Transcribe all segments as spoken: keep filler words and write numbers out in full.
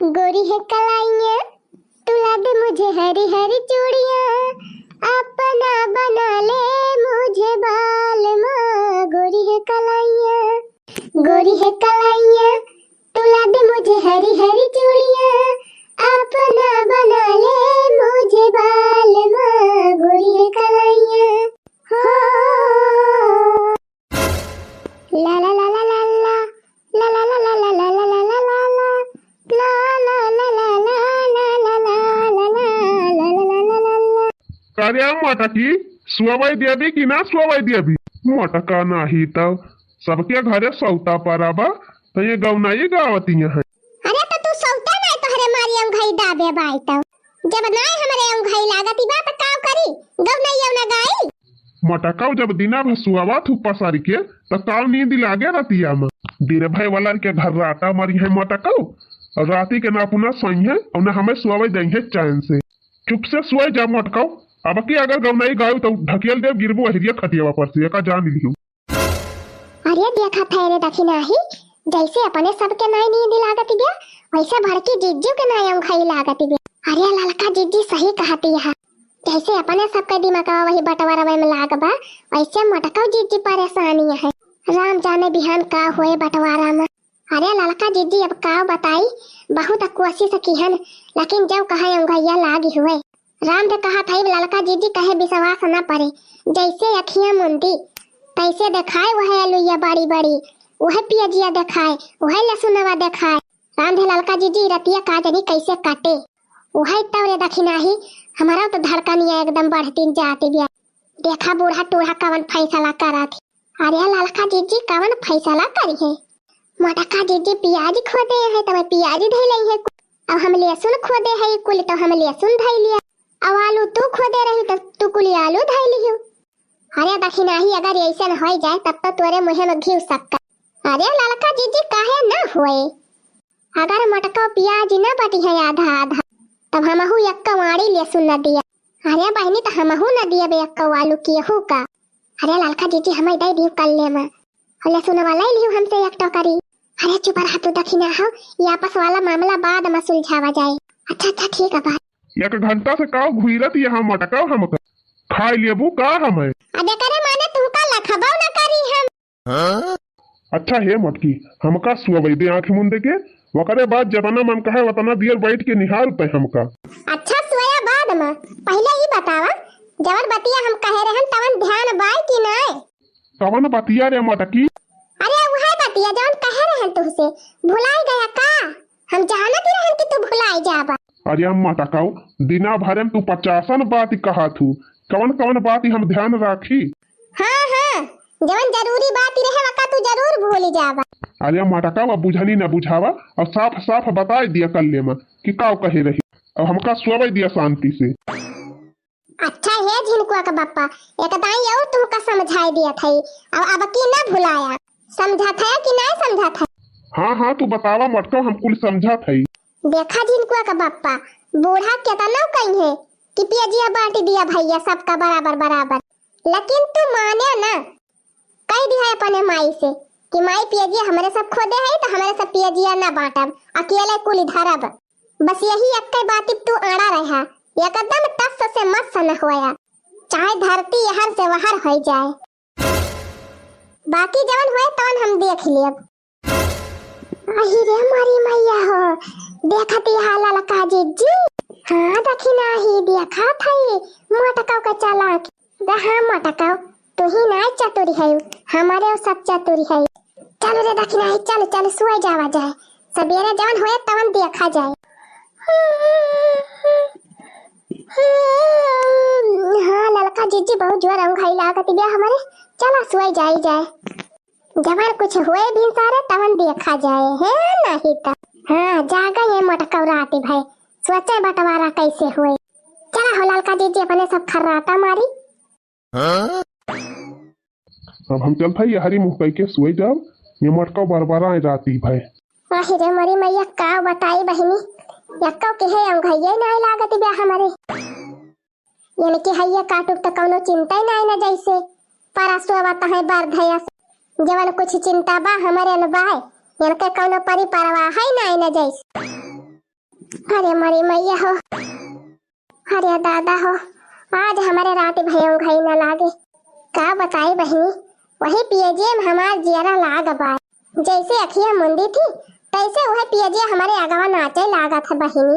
गोरी है कलाइयाँ, तुला दे मुझे हरी हरी चूड़ियाँ, अपना बना ले मुझे बालमा। गोरी है कलाइयाँ, गोरी है कलाइयाँ, तुला दे मुझे हरी हरी चूड़ियाँ, अपना बना ले मुझे बालमा। गोरी है कलाइयाँ, हो। ला ला ला ला ला ला। का रे मटकी, सुअवै देबी कि ना सुअवै देबी? मटका नाही तौ सबके घरे सौता परा बा, तौ ये गौनाई गावतिया है। अरे तो तू सौता नाही, तोहरे मारी अंगई दाबे बाई तौ। जब नाही हमरे अंगई लागत बा त काव करी, गौनैया ना गाई। मटकौ जब दिना भर सुआवत हू पसारी के, त काव नींद लागे रतिया में? दिरे भय वाला के घर राटा मारी है मटकौ, और राती के ना अपना सोई है और ना हमें सुआवे देई है चैन से। चुप से सोए जा मटकौ। अब की अगर गौनाई गायू तो ढकेल देब, गिरबू अहिरिया खटियावा पर से, एका जान लिहू। अरे देखा थे रे दखिनाही, जैसे अपने सबके नाई नींद लागत बा, वैसे बड़की जिज्जू के नाई अंगई लागत बा। अरे ललका जिज्जी सही कहती है, जैसे अपने सबके दिमागवा वही बंटवारा में लाग बा, वैसे मटकौ जिज्जी परेशानी है। राम जाने बिहान का होए बंटवारा में। अरे ललका जिज्जी अब का बताई, बहुत कोशिश किहन, लेकिन जब कहे अंगैया लागी हुए। राम दे कहा था, ललका जिज्जी कहे विश्वास न परे, जैसे अखियां मुंदी तैसे देखाए, वह अलुइया बड़ी बड़ी, वह पियजिया देखाए, वह लसुनवा देखाए। राम दे ललका जिज्जी रतिया का जनी कैसे काटे, वह तौरे दखिनाही, हमारा तो धड़कनिया एकदम बढ़ती जाती बिया। देखा बूढ़ा टूढ़ा कवन फैसला करत है। अरे ललका जिज्जी कवन फैसला करी है? मोटका जिज्जी पियाज खोदे है, तब पियाज धई लई है। अब हम लहसुन खोदे है कुल, तो हम लहसुन धई लिया। अब आलू तू खोदे रही, तो तू कुल आलू धई लिहू। अरे दखिनाही, अगर ऐसन होई जाए, तब तो तोरे मुँहे में घी सक्कर। अरे ललका जिज्जी काहे ना होए? अगर मोटका पियाज न बटी है आधा आधा, तब हमहू एक्का वाड़ी लहसुन न दिया। अरे बहिनी, त हमहू न दिया बे एक्का आलू केहू का। अरे ललका जिज्जी, हमें दे दियो कल्ले में। और लहसुनवा ले लियो हमसे एक टोकरी। अरे चुप रहा तू दखिना हो, ये आपस वाला मामला बाद में सुलझावा जाए। अच्छा अच्छा ठीक है बा। एक घंटा से काव घुइरत यहाँ मटका हमका। खाई लेबू का हमें? अरे करे माने तू का लखबौ न करी हम। अच्छा हे मटकी, हमका सुअवै दे आँख मुंदे के, ओकरे बाद जतना मन कहे ओतना दियर बैठ के निहार तै हमका। अच्छा सुअया बाद में, पहिले ई बतावा, जवन बतिया हम कहे रहन तवन ध्यान बाय कि नाय? कवन बतिया रे मटकी? अरे उहे बतिया जवन कहे रहन तुहसे, भुलाई गया का? हम जानत ही रहन कि तू भुलाई जाबा। अरे अम्मा टकाऊ, दिना भरे में तू पचासन बात कहा थू, कवन कवन बात हम ध्यान राखी? हाँ हाँ, जवन जरूरी बात रहे वका तू जरूर भूल जाबा। अरे अम्मा टकाऊ, अब बुझनी न बुझावा और साफ साफ बताए दिया कल्ले में कि काव कहे रही। अब हमका सोवे दिया शांति से। अच्छा हे झिनकुआ का बप्पा, एक दाई और तुमका समझाए दिया थई, अब अब की ना भुलाया। समझा था कि नहीं समझा था? हाँ हाँ, तू बतावा मटकाऊ, हम कुल समझा थई। देखा झिनकुआ का बप्पा, बूढ़ा केतना कही है कि पियजिया बांट दिया भैया सबका बराबर बराबर, लेकिन तू माने ना। कह दिया अपने माई से कि माई पियजिया हमरे सब खोदे है तो हमरे सब पियजिया ना बांटब, अकेले कुल धरब। बस यही एक बात तू अड़ा रहा, एकदम टस से मस न होया, चाहे धरती यहर से वहर हो जाए, बाकी जवन होए तवन हम देख लेब। अही रे मोरी मैया हो, देखत ही हा ललका जिज्जी। हाँ, दखिना ही देखत हई, मोटकाऊ के चालाकी। रे हाँ मोटकाऊ, तू ही ना चतुर है, हमारे सब चतुर है। चल रे दखिना ही, चल, चल, सोए जावा जाए, सबेरे जवन होए तवन देखा जाए। हाँ, ललका जिज्जी बहुत जोर अंघाई लागत बिया हमारे, चला सोए जाई जाए। जवन कुछ होए भिनसारे तवन देखा जाए, है नहीं त। हाँ, जागा ये मोटकौ राती भय, सोचे बंटवारा कैसे होए। चला हो ललका जिज्जी अपने सब खर्राटा मारी। अब हम चलत हई, यहरी मुँह कई के सोए जाब, ये मोटकौ बरबराए राती भय। आहि रे मोरी मैया, का बताई बहिनी, यक्कौ के है अंघैया नाय लागत बा हमरे। इनके हइये काटुक त कौनो चिंता ही नाय न जैसे। परसों आवत है बरधयस। जवन कुछ चिंता बा हमरे न बाय। इनके कौनो परी परवाह है नाय न जैसे। अरे मरी मैया हो, अरे दादा हो, आज हमरे रात भयंकर न लागे। का बताई बहिनी, वही पियजिए में हमार जियरा लाग बा। जैसे अखिया मुंदी थी, तैसे वह पियजिए हमरे अगवा नाचे लागत है बहिनी।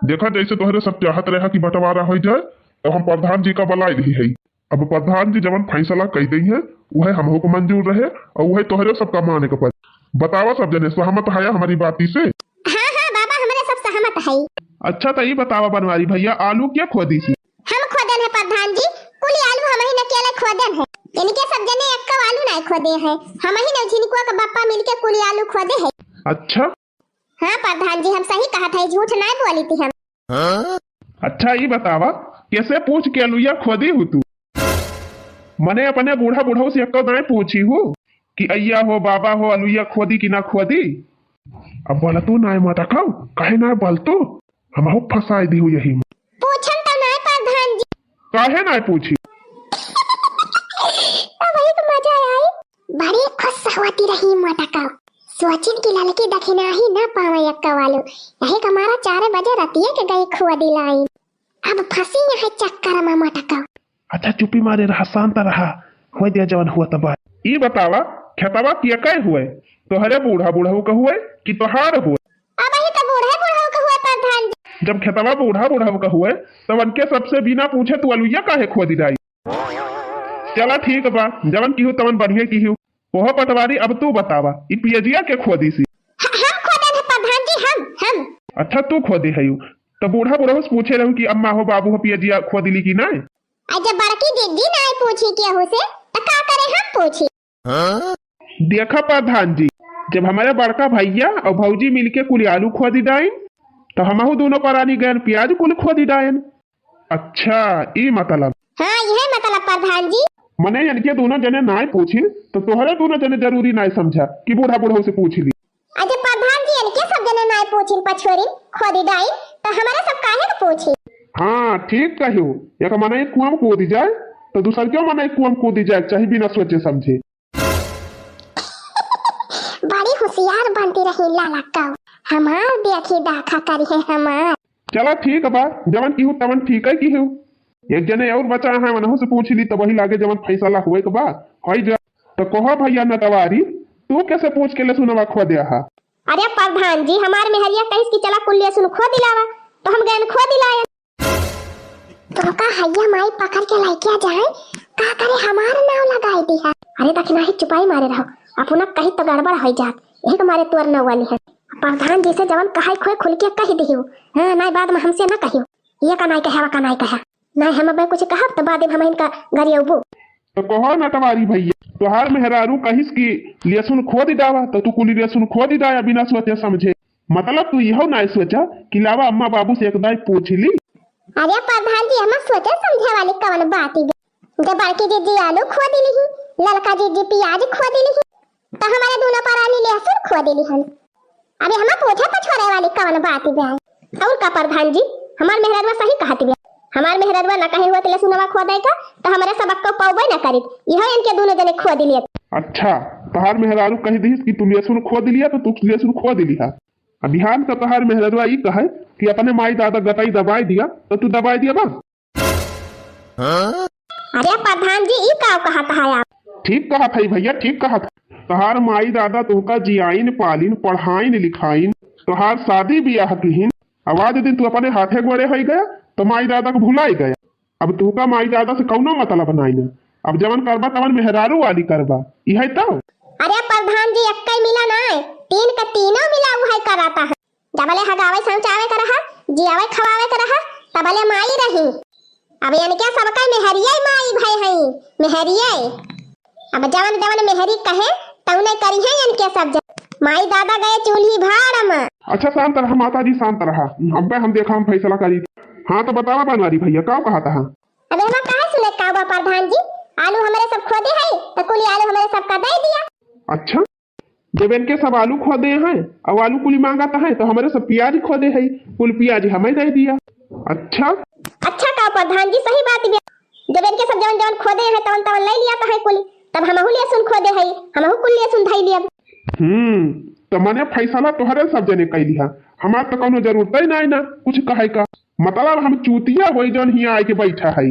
देखा, जैसे तोहरे सब चाहत रहा कि बंटवारा हो जाए, तो हम प्रधान जी का बुलाए दी है। अब प्रधान जी जवन फैसला कई दई है, वह हमहू को मंजूर रहे और वह तोहरे सबका माने के पड़े। बतावा सब जने, सहमत है हमारी बाती से? हाँ, हाँ बाबा, हमरे सब सहमत है। अच्छा, तो ये बतावा बनवारी भैया, आलू क्या खोदी सी? हम खोदन है प्रधान जी, कुल आलू हम ही न अकेले खोदन है। इनके सब जने एक आलू नहीं खोदे है, हम ही न झिनकुआ का बप्पा मिलके कुल आलू खोदे है। अच्छा। हाँ प्रधान जी, हम सही कहत है, झूठ नहीं बोली थी हम। अच्छा, ई बतावा, कैसे पूछ के अलुइया खोदी हु तू? मने अपने बूढ़ा बुढ़ऊ से एक्को दाएं पूछी हु कि अइया हो, बाबा हो, अलुइया खोदी कि ना खोदी? अब बोला तू नाय मटकाऊ, काहे ना बोल तू? हमहू फंसाई दी हु यही में। पूछन तो नाय प्रधान जी। काहे ना पूछी? अब एक मजा आई। बड़ी खुश होती रही मटकाऊ। सोचिन की ललकी दखिनाही न पावे एक्का वालू। यही कमारा चार बजे रतिये के गई खोदी लाइन। अब फंसी यही चक्कर में मटकाऊ। अच्छा चुप्पी मारे रहा, शांत रहा। होय दे जवन हुआ तबा। ई बतावा, खेतवा किया कै हुए? तोहरे बूढ़ा बुढ़ऊ का हुए कि तोहार हुए? अब ही तो बूढ़े बुढ़ऊ का हुए प्रधान जी। जब खेतवा बूढ़ा बुढ़ऊ का हुए, तब उनके सबसे बिना पूछे तू अलुइया काहे खोदी डाई? चला ठीक बा, जवन किहू तवन बढ़िया किहू। ओहो पटवारी, अब तू बतावा, ई पियजिया के खोदी सी? ह-, हम खोदे थे प्रधान जी, हम, हम। अच्छा, तू खोदे हयू, त बूढ़ा बुढ़ऊ से पूछे रहू कि अम्मा हो, बाबू हो, पियजिया खोदिली कि नाय? आ जब बड़की दीदी नाय पूछी केहू से, त का करे हम पूछी? देखा प्रधान जी, जब हमारे बड़का भैया और भौजी मिलके कुल आलू खोदी डाइन, तो हमहू दोनों परानी गैन प्याज कुल खोदी डाइन। अच्छा, ई मतलब। हाँ, यही मतलब प्रधान जी। मने इनके दोनों जने नाय पूछिन, तो तोहरे दोनों जने जरूरी नाय समझा कि बूढ़ा बुढ़ऊ से पूछ ली। अच्छा प्रधान जी, इनके सब जने नाय पूछिन पछोरिन, खोदी डाइन, तो हमारे सब काहे के पूछी? हाँ, ठीक कहियो। एक मनई कुआं में कूदी जाए, तो दूसर क्यों मनई कुआं में कूदी जाए, चाहे बिना सोचे समझे। बड़ी होशियार बनती रही लाला कऊ, हमार देखी दाखा करी है हमार। चला ठीक बा, जवन किहू तवन ठीक है किहू। एक जने और बचा है, उनहू से पूछ ली, तब वही लागे जवन फैसला हुए के बा, होई जा। तो कहो भैया नटवारी, तू कैसे पूछ के लहसुनवा खोदे हा? अरे प्रधान जी, हमार मेहरिया कहिस कि चला कुल लहसुन खोदी लावा, तो हम गैन खोदी लाए। तुमका हैया माई पकड़ के लइके जाए, का करे हमार नाव लगाई दिहा। अरे दखिनाही चुपाई मारे रहो, अपना कही तो गड़बड़ होई जात, यही के मारे तोर नाव वाली है। प्रधान जी से जवन कहाई खोए खुल के कही दिहियो, हाँ, नाय बाद में हमसे ना कहियो, ये का नाय कहे, वा का नाय कहे, नाय हम अब कुछ कहब तो बाद में हम इनका गरियबू। तो कहो नटवारी भैया, तोहार मेहरारू कहिस कि लहसुन खोदी डावा, तो तू कुली लहसुन खोदी डाया बिना सोचे समझे। मतलब तू इहो नाय सोचा कि लावा अम्मा बाबू से एक दाई पूछ ली। अरे प्रधान जी, हम सोचे समझे वाली कवन बात ही बे? जब बड़की जीजी आलू खोदी लिही, ललका जीजी प्याज खोदी लिही, तो हमारे दोनों परानी लहसुन खोदी लिहन। अबे हम पूछे पछोरे वाली कवन बात ही बे? और का प्रधान जी, हमार मेहरारुआ सही कहत बे। हमार मेहरारुआ ना कहे हुआ त लहसुनवा खोदे का, तो हमारे सबक को पौबे ना करित। इहो इनके दोनों जने खोदी लियत। अच्छा, तोहार मेहरारू कह दिहिस कि तू लहसुन खोदी लिया, तो तू लहसुन खोदी लिहा। आ बिहान का तोहार मेहररुआ ई कहे कि अपने माई दादा गटई दबाई दिया, तो तू दबाई दिया बा? अरे प्रधान जी, ई का कहत है आप? ठीक कहत है भैया, ठीक कहत है। तोहार माई दादा तोहका जियाइन पालिन, पढ़ाइन लिखाइन, तोहार शादी बियाह किहिन, आवाज दिन तू अपने हाथे गोड़े होई गया, तो माई दादा को भुलाई गया। अब तोहका माई दादा से कौनो मतलब नाई न। अब जवन करबा तवन मेहरारू वाली करबा, इहे तो। अरे प्रधान जी, एक्कै मिला नाय, तीन का तीनों मिला उहे कराता है। जबले हगावे समझावे के रहा, जियावे खवावे के रहा, तबले माई रही। अब इनके सबका मेहरिये माई भय हई, मेहरिये। अब जवन जवन मेहरी कहे, तउने करी है इनके सब जन। माई दादा गए चूल्ही भाड़ में। अच्छा शांत रहा माता जी, शांत रहा। अब्बे हम देखा, हम फैसला करी। हाँ तो बतावा बनवारी भैया, का कहत हा? अबे हमार काहे सुने का बा प्रधान जी? आलू हमरे सब खोदे है, तो कुली आलू हमरे सब का दे दिया। अच्छा, जब इनके सब आलू खोदे हैं, अब आलू कुली मांगत है, तो हमरे सब प्याज खोदे है, कुल प्याज हमें दे दिया। अच्छा। अच्छा का प्रधान जी, सही बात बे। जब इनके सब जवन जवन खोदे हैं, तवन तवन ले लिया तो है कुली, तब हमहू लहसुन खोदे है, हमहू कुल लहसुन धई लिया। हम्म, त मने फैसला तोहरे सब जने कइ लिहा, हमार त कउनो जरूरत ही नाहीं ना कुछ कहे का। मतलब हम चूतिया होई जउन हियाँ आइके बैठा है।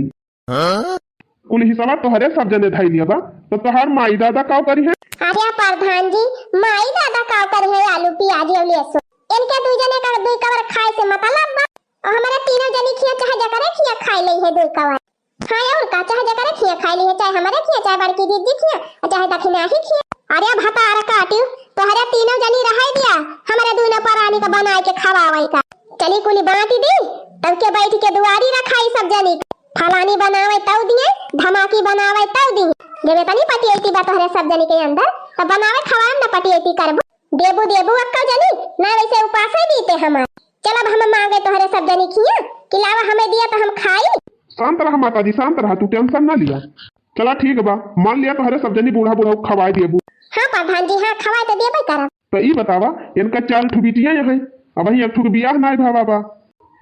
कुल हिसाबा तोहरे सब जने धइ लिया बा, त तोहार माई दादा काव करिहैं? अरे प्रधान जी, माई दादा काव करिहैं आलू, पियाज अउर लहसुन? इनके दुइ जने का दुइ कवर खाए से मतलब बा। अउर हमरे तीनों जनी खिया चाहे जकरे खिया खाए लइहैं दुइ कवर। हाँ अउर का, चाहे जकरे खिया खाए लइहैं, चाहे हमरे खिया, चाहे बड़की दीदी खिया, अउर चाहे दखिनाही खिया। अरे भतार काटियो, तोहरे तीनों जनी रहइ दिया, हमरे दूनों परानी का बनाए के खवावइ का। चली कुली बाँटी दी, तब के बैठ के दुआरी रखाई सब जनी का। फलानी बनावइ तउ दिहैं, धमाकी बनावइ तउ दिहैं। जब एतनी पटियती बा तोहरे सब जनी के अंदर, तब बनावइ खवाए में न पटियती करबू। देबू देबू अक्का जनी, ना वइसे उपासइ बीते हमार। चल अब हम माँगे तोहरे सब जनी खिया, कि लावा हमें दिया त हम खाई। शांत रहा माता जी, शांत रहा, तू tension ना लिया। चला ठीक बा, मान लिया तोहरे सब जनी बूढ़ा बूढ़ा खवाए देबू। हाँ प्रधान जी, हाँ खवाए त देबइ करब। त ई बतावा, इनका चार ठो बिटिया हैं, अबहीं एक ठो के बियाह नाहीं भवा बा,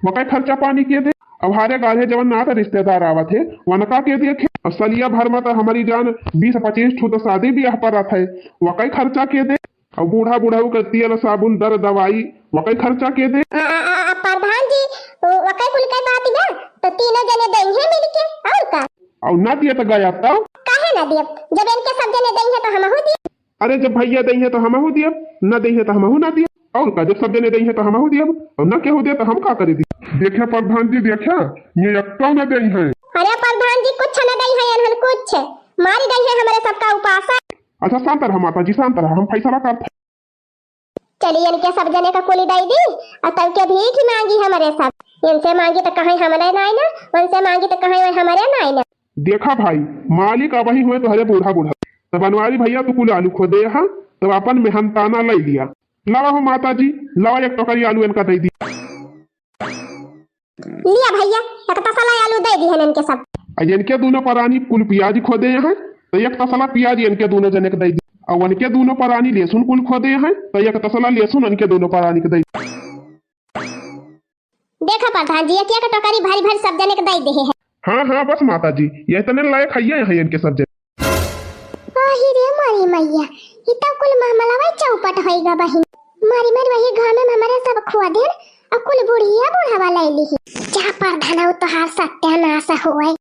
वकै खर्चा पानी के दे? अब हारे गाढ़े जवन नात रिश्तेदार आवत है, वनका के देखे? अब सलिया भर में त हमरी जान बीस पच्चीस ठो त शादी बियाह परत है, वकै खर्चा के दे? अब बूढ़ा बुढ़ऊ के तेल साबुन दर दवाई, वकै खर्चा के दे? आ, आ, आ, आ, प्रधान जी, वकै कुल के बात बा, त तीनों जने देइहैं मिलके, अउर का? अउर ना दिए त गया तब? काहे ना दियब? जब इनके सब जने देइहैं त हमहू दियब। अरे जब भइया देइहैं त हमहू दियब, ना देइहैं त हमहू ना दियब। अउर का, जब सब जने देइहैं त हमहू दियब, अउर ना केहू दे त हम का करे दी? देखे प्रधान जी, देखे, ये एक्को ना देइहैं। अरे प्रधान जी, कुछ ना देइहैं, एनहन कुछ मारी देइहैं हमरे सबका उपासा। अच्छा शांत रहा माता जी, शांत रहा, हम फैसला करत है। चली इनके सब जने का कुली दइ दी, अउर तब के भीख माँगी हमरे सब। इनसे माँगी त कहैं हमरे नाहीं ना, उनसे माँगी त कहैं हमरे नाहीं ना। देखा भाई, मालिक अबहीं हुए तोहरे बूढ़ा बूढ़ा। त बनवारी भइया तू कुल आलू खोदे हा, तब आपन मेहनताना लइ लिया। लावा हो माता जी, लावा एक टोकरी आलू इनका दइ दी। लिया भइया, एक तसला आलू दइ दिहन इनके सब। आ इनके दूनों परानी कुल पियाज खोदे हैं, त एक तसला पियाज इनके दूनों जने के दइ दी। अउर इनके दूनों परानी लहसुन कुल खोदे हैं, त एक तसला लहसुन इनके दूनों परानी के दइ दी। देखा प्रधान जी, एक एक टोकरी भरि भरि सब जने के दइ देहे हैं। हाँ, हाँ, बस माता जी, एतने लायक हइये हैं इनके सब जने। आही रे मोरी मइया, ई त कुल महमलवा चौपट होइगा बहिन। मारी मारी वही गाँव में हमरे सब खोदेन, अउर कुल बुढ़िया बुढ़वा लइ लिही। जा प्रधानऊ तोहार सत्यानाश होए।